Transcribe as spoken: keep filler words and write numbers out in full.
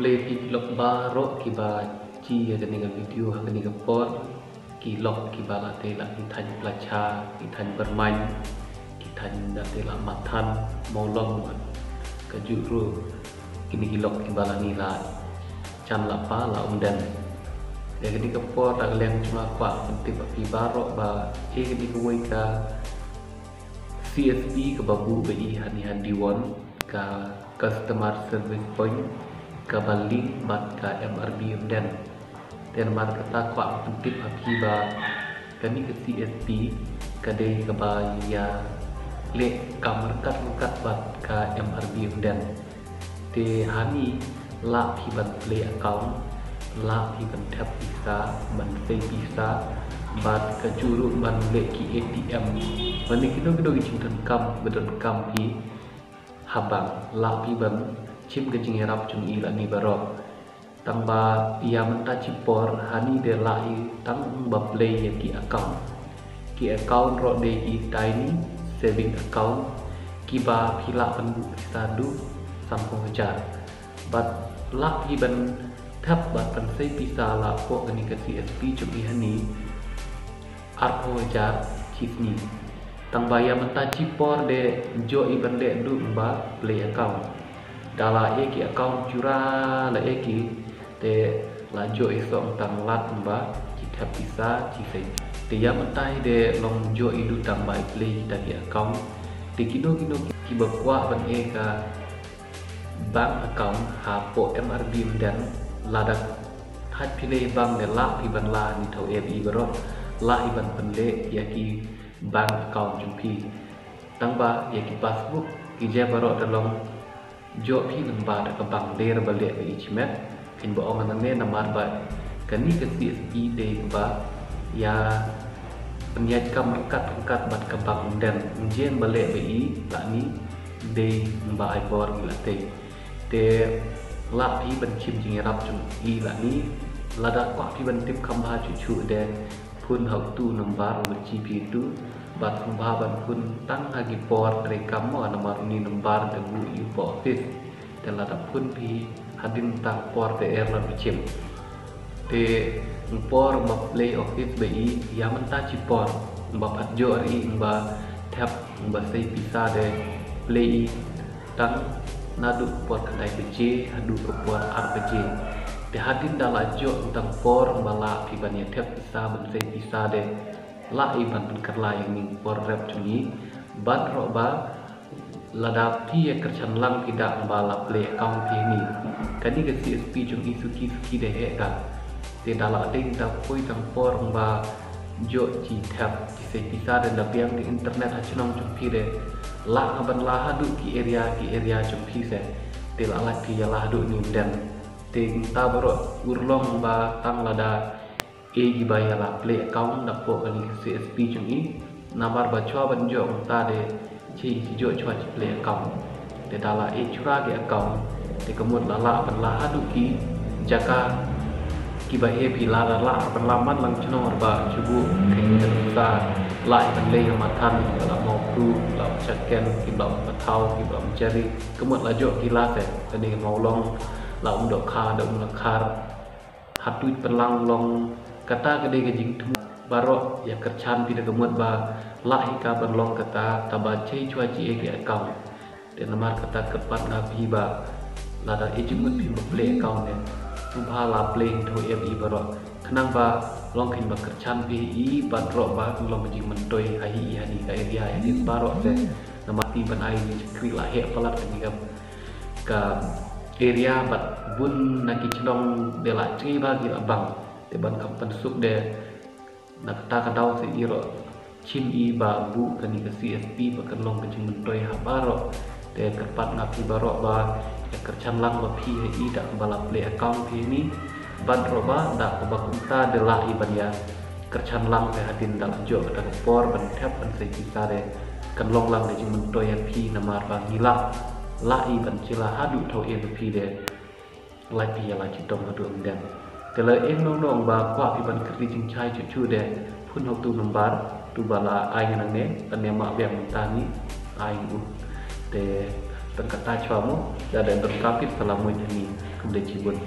Khublei phi ki lok baroh kiba ju ïa kane ka video ha kane ka por. Ki lok kiba la tei la ki thaiñ Pla Cha, ki thaiñ Byrmain, ki thaiñ da tei la Mathan, Mawlong, ka juh ruh kine ki lok kiba la ni la Chan, la Pa, la Umden. Ïa kane ka por da ka liang jong nga kwah pyntip ïa phi baroh ba ïa kane kawei ka C S P kaba buh ba i hani ha Diwon, ka Customer Service Point, kaba link bad ka M R B Umden. Te namar kata kwah pyntip ha phi ba kane ka C S P ka dei kaba ïa leh kam ryngkat ryngkat bad ka M R B Umden. Te hani lah phi ban plie account, lah phi ban thep pisa, ban sei pisa, bad ka juh ruh ban leh ki A T M. Mane kino kino ki jingdonkam ba donkam phi ha bank, lah phi ban shim ka jingïarap jong i lane baroh. Tang ba ïa mynta shipor hani de lah i tang ba plie ïa ki account. Ki account ruh de ki tiny saving account kiba phi lah ban buh pisa duh sanphew hajar. Bad lah phi ban thep bad ban sei pisa lah hapoh kane ka C S P jong i hani arphew hajar shi sngi. Tang ba ïa mynta shipor de jooh i ban leh duh ba plie account. Da la ïa ki account jura la ïa ki te la jooh i song tang lad ba ki thep pisa ki sei. Te ïa mynta i de long jooh i duh tang ba i plie kita ki account. Te kino kino kiba kwah ban ïa ka bank account hapoh M R B Umden, lada thait phi leh bank de lah phi ban lah ni thaw ïa i baroh, lah i ban pynleh ïa ki bank account jong phi. Tang ba ïa ki passbook ki jia baroh da long jooh phi lyngba da ka bank de ba leh ba i shimet. Phin ba ong nangne namar ba kane ka C S P dei kaba ïa pynïaid kam ryngkat ryngkat bad ka bank Umden. Ym jia ba leh ba i lane dei ba ai bor i lade. Te lah phi ban shim jingïarap jong i lane lada kwah phi ban tip kham bha shuh shuh de phone ha utu number uba ju phi tu, bad sngewbha ban phone tang ha ki por treikam mo, namar une number te buh ïa u office. Te lada phone phi hadien tang por te er la phi shim. Te por ba plie office ba i ïa mynta shipor, ba phat jooh ri ba thep ba sei pisa de plie i tang naduh ka por khyndai baje haduh ka por ar baje. Te hadien da la jooh tang por ba lah phi ban ïa thep pisa ban sei pisa de lah i ban pynkylla ïa ngi por rep jong ngi. Bad ruh ba lada phi ïa kyrchan lang phi da ba la plie account phi ni, kane ka C S P jong i suki suki de heh ka. Te da la dei da poi tang por ba jooh ji thep ji sei pisa de da biang ki internet ha shnong jong phi de, lah ban lah haduh ki area ki area jong phi se. Te la lah phi ïa lah haduh ni Umden. Te ngta baroh urlong ba tang lada e kiba ïa la plie account napoh kane ka C S P jong i. Namar ba shuwa ban jooh mynta de shi shi jooh shuwa shi plie account. Te da la e shura ki account te ka mut la lah ban lah haduh ki jaka kiba heh phi, la lah ban lah man lang shnong ba shu buh ka internet sa, lah ban leit ha Mathan, la Mawpru, la Shaken, kiba Mathaw, kiba Machari. Ka mut la jooh ki la se kane ka Mawlong, la Umdohkha, da Umlakhar. Hatuid Pynlang long, kata ka dei ka jingthmu baroh ïa kyrchan phi da ka mut ba lah hi ka ban long kata, kaba chei chwa chi e ki account. Te namar kata kyrpad nga phi ba lada e jingmut phi ba plie account ne, sngewbha la plie thaw e i baroh. Khnang ba long khin ba kyrchan phi i bad ruh ba long jingmyntoi ha hi i ha ni ka area i baroh te. Namar phi ban ai ni chakri la heh palat ka ni ka ka area bad bun na ki chnong de la chei ba ki la bang. Te ban kham pynsuk de na kata ka daw se i ruh shim i ba buh kane ka C S P ba kan long ka jingmyntoi ha baroh. Te kyrpad nga phi baroh ba ïa kyrchan lang ba phi ha i da ba la plie account phi ni. Bad ruh ba da ba kumta de lah i ban ïa kyrchan lang te hadien da la jooh kata ka por ban thep ban sei pisa de kan long lang ka jingmyntoi ïa phi namar ba ngi lah lah i ban jila haduh thaw e ba phi de. Lait phi ïa la chitom haduh Umden. Te la eng nong nong ba kwah phi ban kyrti jingshai chuh chuh de phone ha utu number tu ba la ai ngan ne, tang ne ma biang mynta ni ai u. Te tang kata chwa mo da da dong kapit ka la mut ni. Dei ki bun.